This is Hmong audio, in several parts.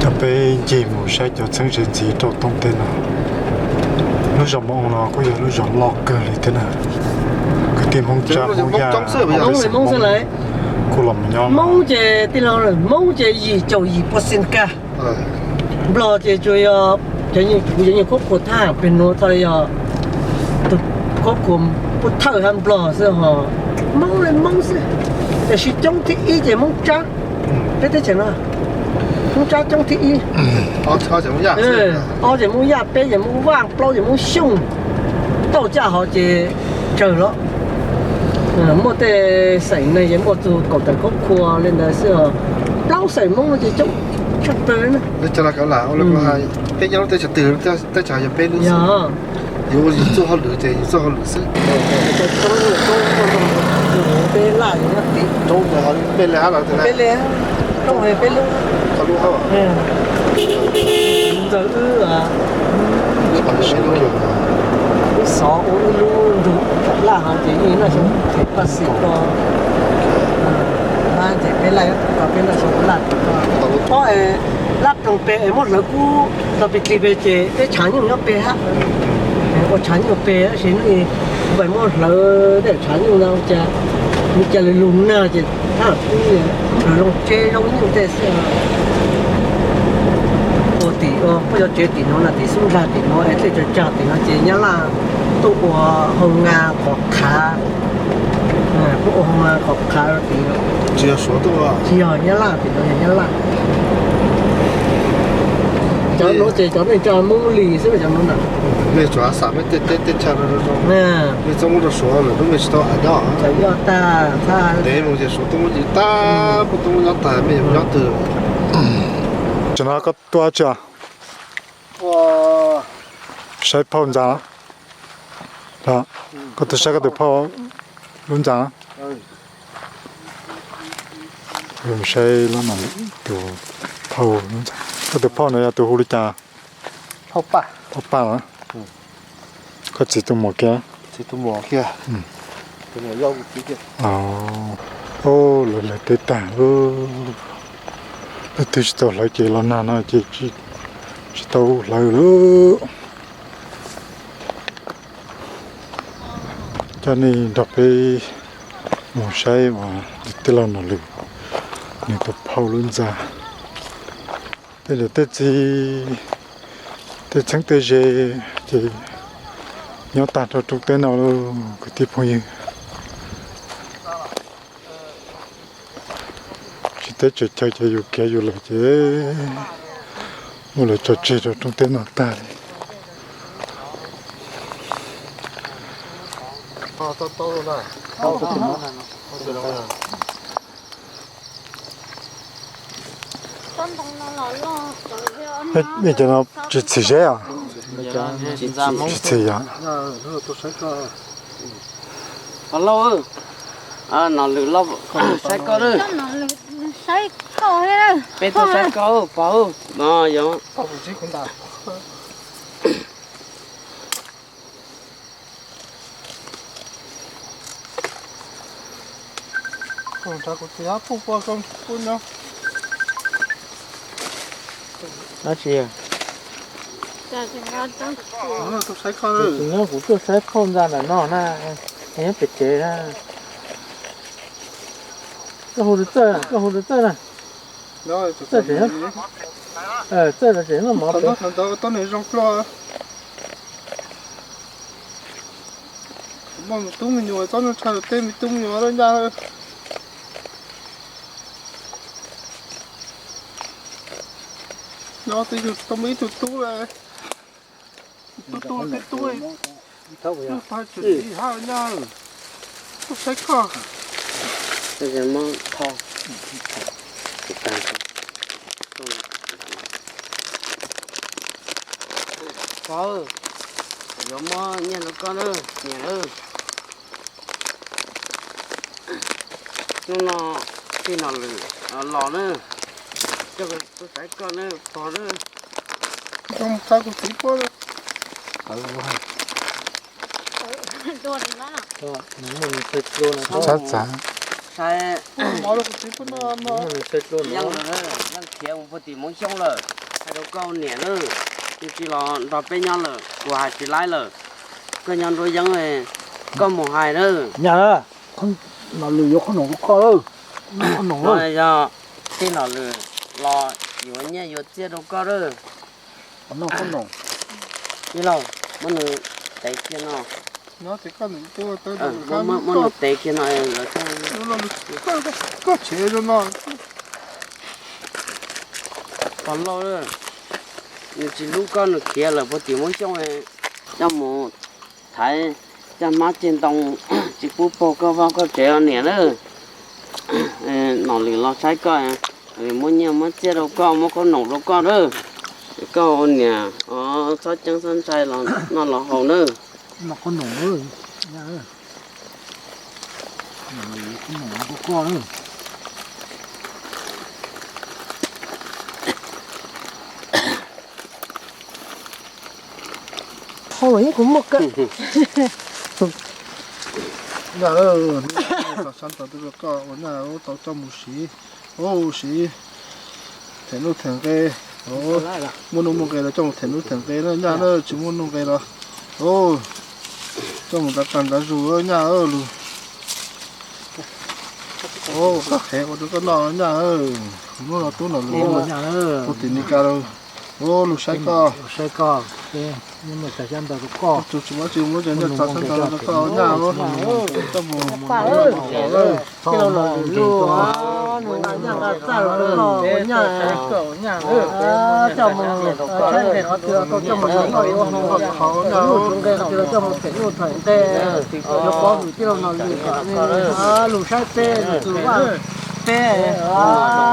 Coj peb ncig mus saib cov txheeb ze ntxiv rau Tooj teb no. Lub zos Hmoob no kuj yog lub zos loj kawg li thiab na. Kwv tij Hmoob Tsab Hmoob Yaj kuj los mus nyob. Hmoob ces tij laug, Hmoob ces yim caum yim percent kag. Nplog ces tsuas yog cov nyuag qhuab qhuas thaj pem nuav txog li yog tus qhuab qhuas pub thawj hab Nplog xwb ho. Hmoob li Hmoob xwb, tiam sis coob thib ib ces Hmoob Tsab. Peb teb chaws no Hmoob Tsab coob thib ib. Ob ces Hmoob Yaj, peb ces Hmoob Vaj, plaub ces Hmoob Xyooj. Tauj caj hov ces tsawg los. Muaj tej xeem neeg ces muaj txug kaum tawm qhuab qhuas li ntawd xwb os. Plaub xeem Hmoob no ces coob tshaj plaws li na. Peb nyob lub teb chaws twg, teb chaws yog peb lub xwb. Yus ua yus txuj hauj lwm ces yus txuj hauj lwm xwb. Peb laj, peb le hab los peb le, peb lub, ntxawg wb, wb xov ua wb lub ntug laj hov ces yeej noj xyoo them paj xim ko, mas ces peb laj, peb noj xyoo laj ko, laj ploog pem es muab hlawv kub tau pes tsawg pes ces peb tshav nyuj nyob pem hab. Ua tshav nyuj pem tab sis hnub i kuv pais muab hlawv tej tshav nyuj no ua cas, ua cas lug lug nag ces thab kub hlawv loo tseb zaub nyuj tej xwb. Ua tim, ua puab cov tsev tim nuav na, tim xub nrag tim nuav es tej tsawg tsag tim nuav ces nyab laj tuaj ua hoo ngas qhov qhav, tuaj ua hoo ngas qhov qhav tim. Tsis yog Suav tuaj, tsis yog nyab laj tim nuav, yog nyab laj. Cov nuav ces cov neej tsa Hmoob Lis xwb cov nuav na. Mej tsuas xav mej tej teb tej chaw zoo zoo, mej txhob muab rau Suav lawm, lub mej tsis tau hais nyob. Txawm yog tag, ntev mus ces Suav tuaj muab yim tag, puab tuaj muab nyob tag, mej yuav nyob twg? Tam no koj tuaj tsi? Saib phauj ntxa. Koj tuaj saib koj tus phauj lub ntxa. Saib tus phauj lub ntxa. Koj tus phauj no yog tus hu li cas? Phauj Paj los? Koj txiv tus muam kiag? Lawv lawv teb tag lawm, leej twg tsis tau hlawv ces los nag no ces tsis tau hlawv lawm. Coj nej nrog peb mus saib uas tij laug Nom Lwm nws tus phauj lub ntxa. Tej niam tej txiv, tej txheeb tej ze ces nyob tag rau rooj teb no lauj kwv tij phooj ywg. Tsis teb tsis chaw ces yus khiav yus lawm ces muab lawv tso tseg rau rooj teb no tag li. Nej cov no tsis txhim zeb os? Tsis txhim yog? Pog Lauj, Nom Lwm los saib koj lawm. Peb tuaj saib koj pog. Dab tsi? Tsis nyob, kuv tuaj saib phauj ntxa ntawm no na, nyob pem tsev na. Koj hu rau Txawj, koj hu rau Txawj na. Txawj tseem nyob, Txawj tseem noj mov pem. Muaj me tub me nyuam txob ntshai tej me tub me nyuam lawm ncaj. Nyob twj ywm tsis tau muaj ib tug tub li. Tub tub peb tub, tub tag tsis txiv hab nyab. Tuaj saib koj. Pog, yuav muab nyiaj rau koj na, niam na. Hnub no tij Nom Lwm los na, coj tuaj saib koj na pog na. Koj mus txhab kuv txiv puab. Txhab txav. Saib, yeej khiav mus puag tim Hmoob Xyooj lawm, hais rau koj niam lawm, nws tsis los nrog peb nyob lawm, kuv hais tsis laib lawm. Koj nyob nruab yeeb, koj mus hais lawm. Nyab, Nom Lwm yuav qhob noom rau koj lawm. Qhob noom lawm. Yog tij Nom Lwm los yuav nyiaj yuav txiaj rau koj lawm. Qhob noom. Tij laug, muab nws tev kiag no. Muab nws tev kiag no lawm. Koj tsev no, pog laus, nws tsis hlub koj, nws khiav lawm puag tim Hmoob Xyooj, coj mus thaiv caj hmab ceg ntoo, tsis pub pag koj vaj koj tsev os niam lawm. Nom Lwm los saib koj, muab nyiaj muab txiaj rau koj, muab qhob noom rau koj lawm. Koj ua niam txhob ceeb txhob ntshai los noj los haus nawb. Qhob los yeej kuv muaj kawg. Nyab, sab ntawd rau koj ua nyab tau coj mus siv, ua siv them nuj them nqe, muaj nuj muaj nqe los coj mus them nuj them nqe na nyab na, tsis muaj nuj nqe los coj mus ntav qas ntav zus nyab lus. Qab qhev ua rau koj noj nyab, hnub no tub Nom Lwm mus tim Meskas lawm, lug saib koj, tsis muaj tsis muab cov nyiaj txav sab ntawd rau koj nyab, coj mus, tij laug Nom Lwm lug, nws nqa nyiaj nqa txaj los rau koj ua nyab, coj mus tshaib nqe qhov twg los tau, coj mus yuav noj yuav haus, yuav noj yuav haus, nqe qhov twg los coj mus them nuj them nqe, yuav pov hwm tij laug Nom Lwm kom nws lug saib peb, nws tus vaj peb,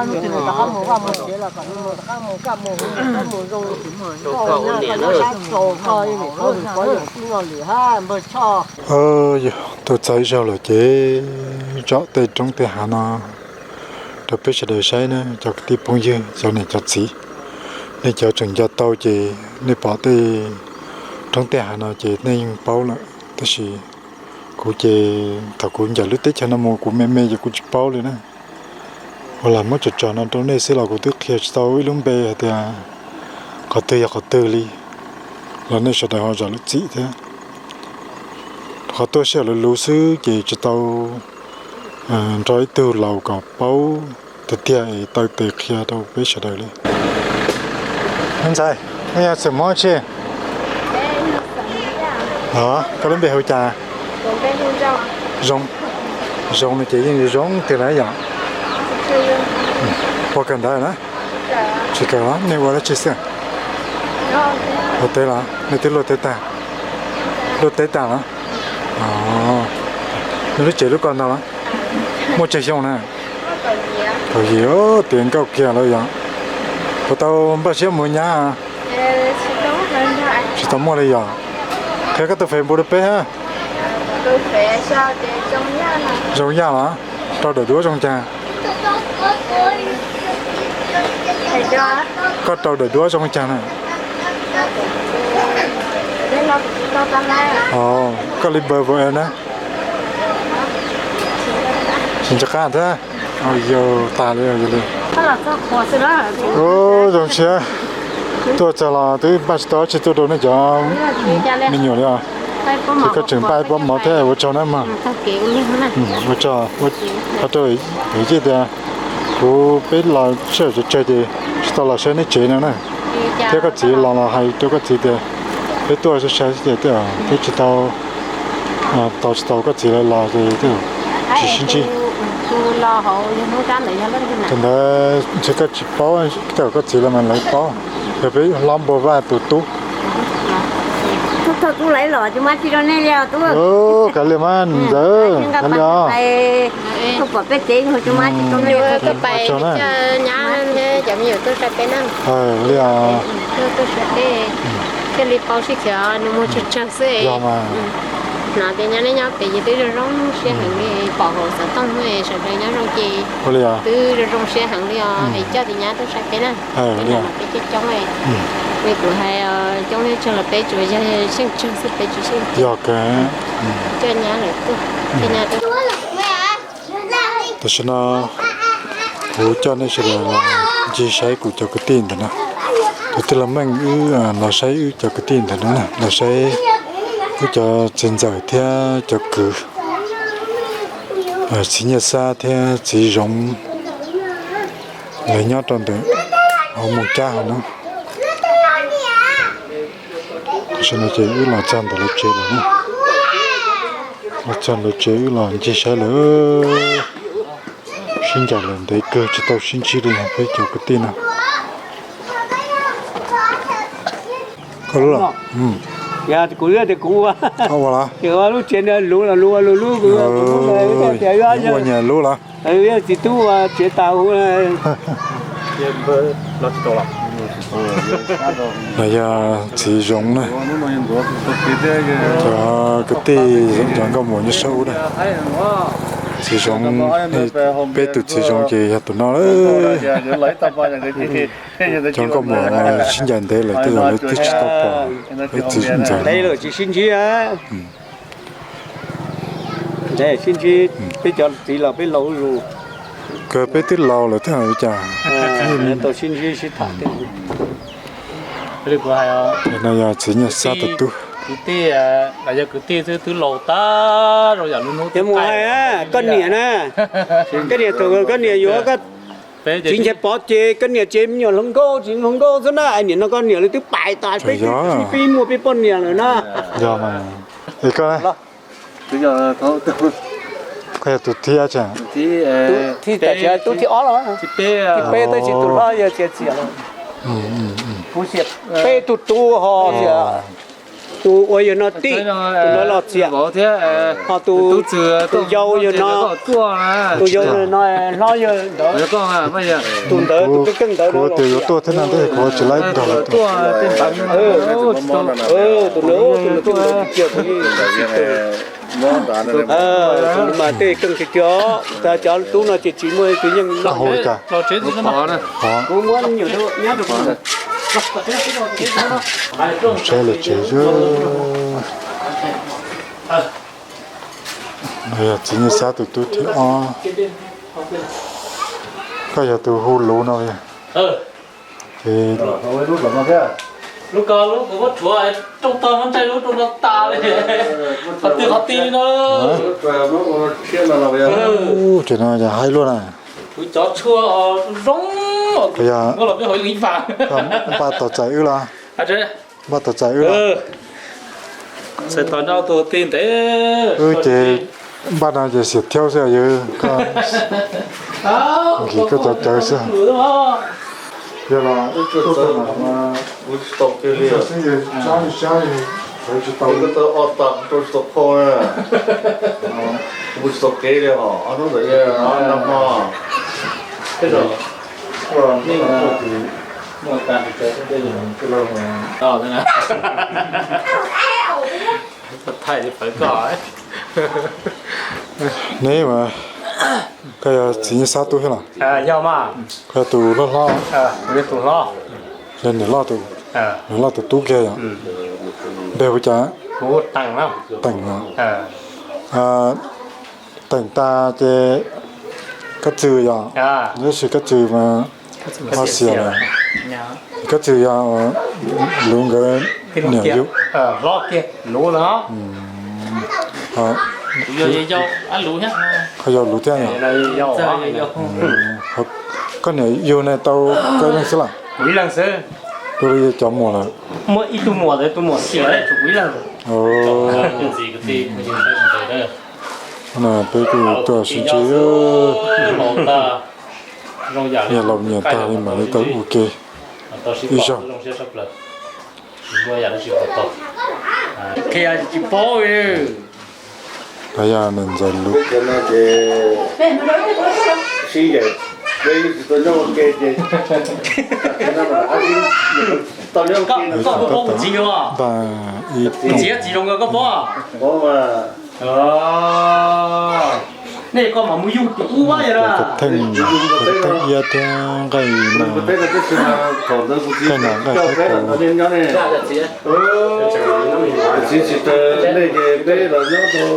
nws tus nws rov qab mus vaj mus tsev los kom nws mus rov qab mus kaj mus huv, rov qab mus zoo, nkauj nyab koj nyob sab tsaus koj ib niam tub nws pov yoom tij Nom Lwm hab npawg Tshoj. Yog tuaj txog ib zaug lawm ces tsom tej roob tej hav no rau peb sawv daws saib na cov kwv tij phooj ywg, cov niam cov txiv, nej cov tseem nco tau ces nej pom tej roob tej hav no ces nej yeej paub lawm, tab sis kuv ces thaum kuv ncaim lub teb chaws no mus kuv me me ces kuv tsis paub li na. Ua lam muab tsom tsom no rau nej xwb los kuv twb qhia tsis tau ib lub npe hais tias qhov twg yog qhov twg li, los nej sawv daws ho zam lub txim thiab. Qhov tuaj sij hawm luv luv xwb ces tsis tau nrog ib tug laus kom paub tiag tiag es taw tes qhia rau peb sawv daws li. Ntxhais, nej yog xeem Hmoob tsi? Koj lub npe hu cas? Zoo, zoo no ces yeej zoo tiag lawm yom. Puas kawm ntawv na? Tsis kawm los nej ua dab tsi xwb? Ua teb los nej twb luaj teb tag? Luaj teb tag los? Nej lub tsev lub ko ntau los? Muaj tsawg xyoo na? Kaum yim, tiav nkauj kiag lawm yom. Puas tau npaj siab mus nyab? Tsis tau muaj li yom. Qhia koj tus Facebook rau peb hab. Zoo Yaj los? Rau daim duab zoo caag? Koj rau daim duab zoo caag na? Koj li npawg Vauv Es na? Tsis nco qab thiab. Yog tas li li. Zoo siab tuaj txog los twb npaj tsis tau dab tsi tuaj rau nej cov me nyuam li os. Ces koj tseem npaj ib pob mov thiab, ua tsaug na mog. Ua tsaug, thov rau vim tias kuv peb los sij hawm tsawg tsawg ces tsis tau los saib neb tsev no na. Thiab koj txiv los los hais rau koj txiv tias peb tuaj sai sai xwb ces peb tsis tau, tos tsis tau koj txiv lawv los ces tsis sib ntsib. Thaum ntawd ntshe koj tsis paub, koj txiv lawv mas lawv paub. Yog peb hlob npua vaj tus tub. Kav liam mas ntxawm, kav liam. Li os, thiaj li paub sib khiav nws mus tsawg tsawg xwb. Yog mas. Hnov tias nyab nej nyob pem ces twb zoo zoo siab heev li, pom hauv xov tooj sawv daws nyob zoo ces twb zoo zoo siab heev li os, es coj tias nyab tuaj saib peb na. Peb coob coob, li kuv hais, coob leej tsawg los peb tsuas yog xyeej tsawg xwb, peb tsis xyeej tsawg. Coj nyab lawm tuaj, coj nyab tuaj. Tam sim no kuv coj nej sawv daws los ncig saib kuv cov kwv tij ntawm no. Tus tij laug Meej wb los saib wb cov kwv tij ntawm no, los saib wb cov txiv ntxawm thiab cov kwv, txiv Nyiaj Xab thiab txiv Zoov, lawv nyob rau ntawm hauv Moos Cab hauv no. Tam sim no ces wb los txog ntawm lawv tsev lawm na. Los txog lawv tsev wb los ncig saib lawm. Sib ncaim lawm ntev kawg tsis tau sib ntsib li peb cov kwv tij no. Koj lub los? Kuv tias kuv ua, ua lub tsev no luv los luv ua luv lub, ua nyias lub los? Txiv tub ua tsev tas huv. Los yog txiv Zoov na. Cov kwv tij Zoov cov nkauj muam nyob saum ub na. Txiv Zoov, peb tus txiv Zoov ces yog tus no lawm. Cov nkauj muam sib ncaim ntev lawm tej zaum lawv twb tsis tau pom peb txiv ntxawm. Peb cov txiv los peb laus zus. Kawg peb twb laus lawm thiab li cas. Tau sib ntsib sib tham tej. No yog txiv Nyiaj Xab tus tub. Kwv tij, los yog kwv tij xwb twb laus tag zoo yam lub hnub. Yog mus hais koj niam na, koj niam thaum koj niam yuav koj txiv Nchaiv Pov ces koj niam tsev me nyuam hluas nkauj tsis hluas nkauj xwb na, niam no koj niam lawv twb pais tas peb, peb muaj peb poj niam lawm na. Yog mas. Es koj, koj yog tus thib, thib, tub thib ob los? Thib peb, tab sis tus hlob yog txias txias lawm. Kuv xiam peb tug tub ho xiam, tus uas yog no tij, tus no los txias, ho tus, tus yau yog no, tus yau yog no, hlob yog ntawd, tus ntawd tus keej keej ntawd no los txias. Kuv tias yuav tuaj thiab no tab sis kuv tsis laib nrog lawv tuaj. Tus no, tus no twb mus tsis ciaj, tus mas tej keej tiag tiag, cov tub no ces tsis muaj tus yeej no. Kuv muab nyuam nyob rau kuv. Saib lawv tsev xwb. Yog txiv Nyiaj Xab tus tub thib ob. Koj yog tus hu luv no. Ces lub ko lub kuv muab rhuav rooj tog muab ntsaig lub rooj no tas li, qhov twg qhov ti li no. Ces no yog haib luaj na. Kuv cov tshuaj zoo, los peb hauv ib vas. Npaj tos txais wb los? Npaj tos txais wb los? Txais tos nyob tus ti ntev. Wb ces npaj no ces xiam thiaub xwb yog. Nkim koj cov cawv xwb. Yog los wb tuaj tau mam, wb tsis tau kiag li, sab li sab li, sawv tsis tau. Ob tag rau tsis tau phauj na. Kuv tsis tau kev li hos, ob hnub ntawd nag hmo. Neb mas, koj yog txiv Nyiaj Xab tub thiab los? Koj yog tus hlob hlob, yog niam loj tus, niam loj tus tub kiag yom? Npe hu cas? Teem no. Teem tas ces Kab Txwm yom? Tab sis Kab Txwm mas ho xiam lawm. Kab Txwm yog Luv nkawd niam yug. Ho yog Luv thiab yom? Koj niam yug ne tau koj ib leeg xwb los? Tus li cov muam lawm. Muaj ib tug muam, tus muam xiam, tshuav kuv ib leeg. Peb kuj tuaj sib ntsib, yog laus nyias tag li mam li tau ua ke ib zaug. Qhia tsis paub li. Yog niam ntxawm Luv. Koj puas paub kuv txiv os? Txiv txiv zoo nkawd koj paub? Nej koj mam mus yug tim ub yog na. Theej, theej iab thiab nqaij no, nqaij no nqaij thiab. Txiv tsis taw nej ces peb los nyob rau,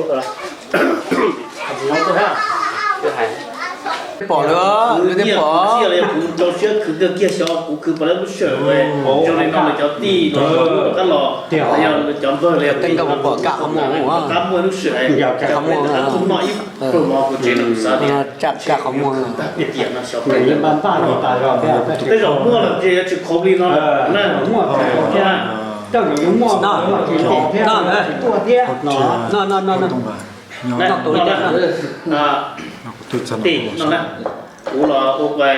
Pom lawm, lawv thiaj pom. Kuv rau siab khwv kawg kiag xyov kuv khwv pom lawv lub sij hawm zoo li no, lawv cov tij los rov qab los, yog lawv cov npawg los yog tej nkauj pom kam qhov muag, qab muaj lub sij hawm qhov muag, kuv tsev no kuv xav tias kam qhov muag. Tej zaum muaj los ces yuav tsis khov li no na. Tej zaum yuav muaj no, no, no, no, no, no. Tim no na, kuv los ua pab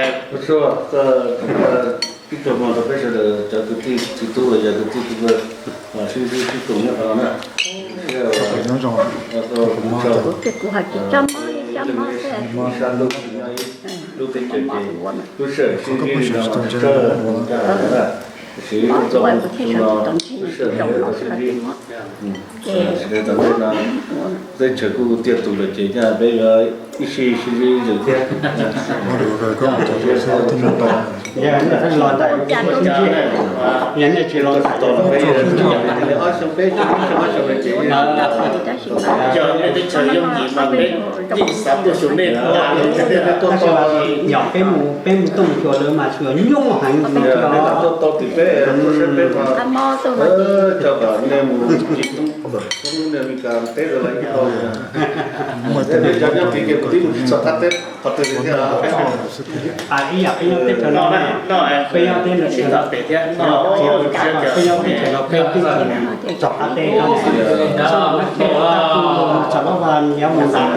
tib tug hmo rau peb sawv daws cov kwv tij txiv tub los yog kwv tij tij pawg sib sib sib koom nyob qhov no na. Kuv hais tsis tsob mob, tsob mob xwb. Ib sab ntuj tsis nyob ib lub teb chaws ces lub sij hawm sib ntsib li no mas tsawg mus ncaj na. Tiam sis ua txoj hmoo no lub sij hawm sib ntsib, sawv daws tom ntej no teb chaws kuj tiaj tus lawm ces nyaj peb yuav ib sij sib ntsib ib zaug thiab. Yog nej tsis los ntais, yog nej tsis los ntais, ob xyoo peb xyoo, ob xyoo peb xyoo, yog nej teb chaws yooj yim mas peb yeej xav tuaj xyuas nej. Tab sis mas nyom peb mus, peb mus tooj xyuas lawv mas xyuas nyuaj heev li. Tuaj tau tim peb, tuaj saib peb mas coj kom nej mus tim Hmoob, Hmoob nej Meskas teb lawv ib tau. Cov nyob tid ces kuv twb mus tsis txog qab teb qhov twg li thiab. Ib yam peb nyob teb chaws no, peb nyob teb chaws no, peb nyob teb chaws no peb twb tsis txog qab teb no. Txog lub vaj yav mus ntawd,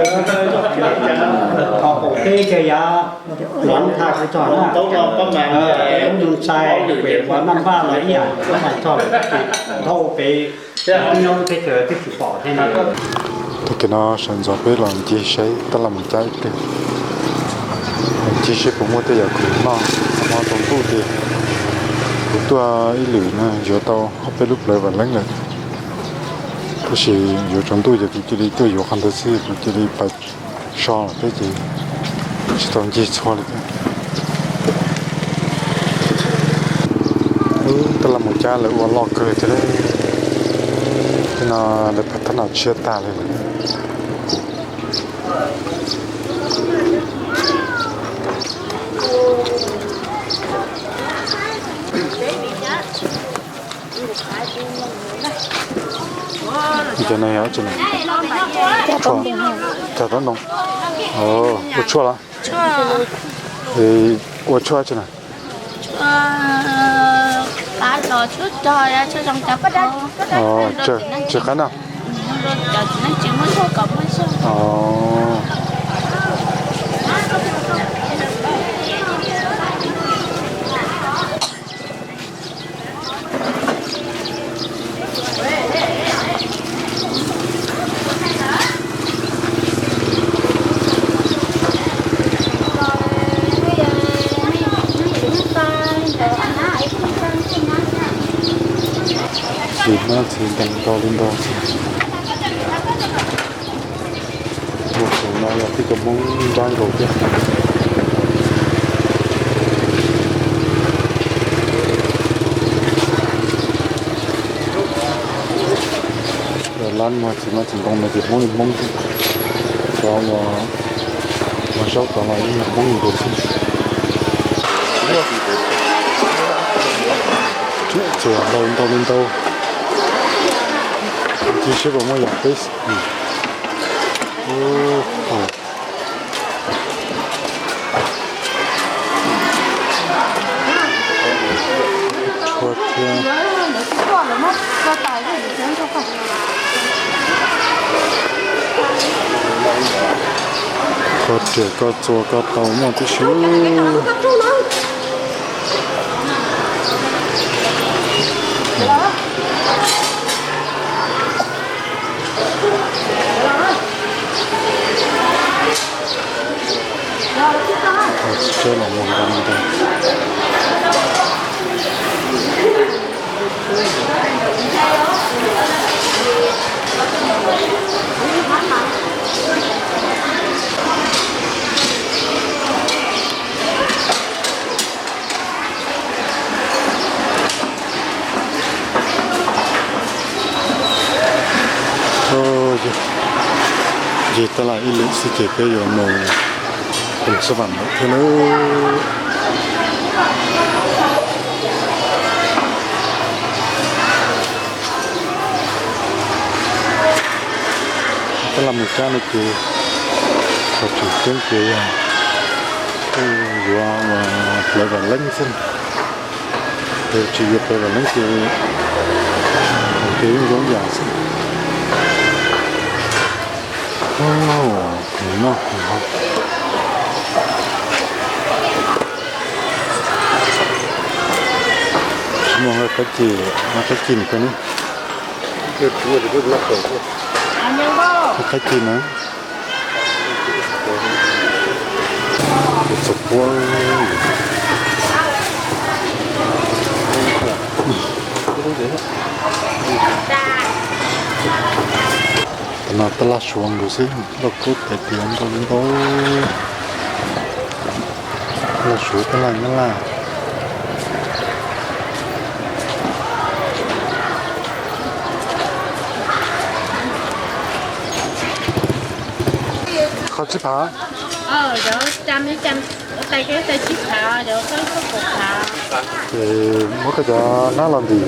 qhov qaum teb ces yav los thaj kuv txog na, lub ntsais pem uas Naj Vaj los ib yam, lub ntsais txog dhau pem nyob teb chaws twb tsis pom thiab na. Tag kis no sawv ntxov peb los ncig saib tab laj mus cab ib pliag. Ncig seb puas muaj tej yam khoom noj, hmo tsaus ntuj ces kuv tuaj ib lwm no yuav tau ob peb lub plawv vam leeb lawm. Tab sis yuav tsaus ntuj ces kuv cia li tuaj yuav qhov ntawd xwb, kuv cia li pais so lawm thiab ces tsis tau ncig txhua li thiab. Tab laj mus cab lawv ua loj kawg thiab. Tej no lawv phav thab nom tshiab tag li lawm. Cov no yog dab tsi na? Tshuaj, cog taub ntoo. Ua tshuaj los? Ua tshuaj dab tsi na? Tsw qab no. Txiv hmab txiv ntoo ntau li ntau. Mus txog no yog tib cov Hmoob nrab nkaus thiab. Lab muag txiv hmab txiv ntoo no ces Hmoob li Hmoob xwb. Cov uas zaub tod los yeej yog Hmoob li nkaus xwb. Tsuam ntau ntau li ntau. Ncig seb puas muaj yam peb. Tshuaj thiab. Koj riam koj txua koj tau muaj tib si. Tsis tseeb los muag nroo nroo. Ncig tab laj ib lwm xwb ces peb yuav mus Xab vam lawm thiab nawb. Tab laj mus kab no ces qhov tseem ceeb ces yog yuav plawv vam leeb xwb. Yog tsis yuav plawv vam leeb ces ces yeej zoo yam xwb. Noj, tsis muaj qaib ci, qaib ci nws koj ne. Qaib ci na. Txog puab. Tam no tab laj suav nkaus xwb, lauj kaub tais diav ntau li ntau. Tab laj suav tab laj nyab laj. Qhov tsib phav. Muab koj cov nab los ntim.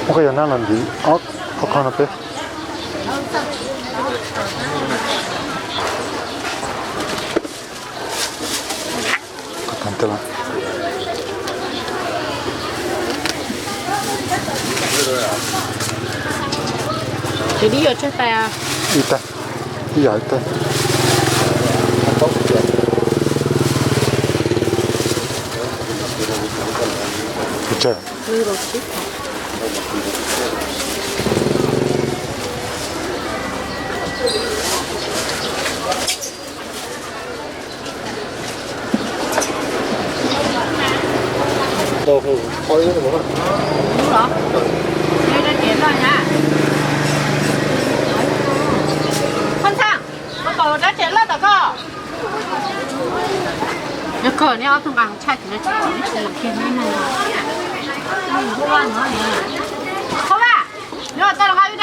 Muab koj cov nab los ntim ob qho no peb. Ib tais, ib yam ib tais.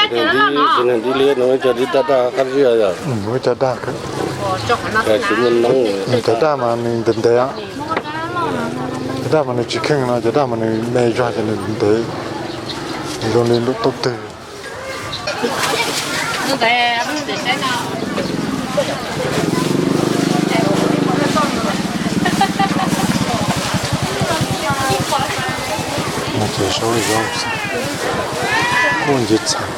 Tsis neeg dib li no cov dib daj qab zib yom. Cov daj, cov daj mas nws ntev ntev, cov daj mas nws tsis kheej no, cov daj mas nws me zog ces nws ntev, nws zoo li lub taub twg. Ces saub zaub xwb, kuj ntsis txhav.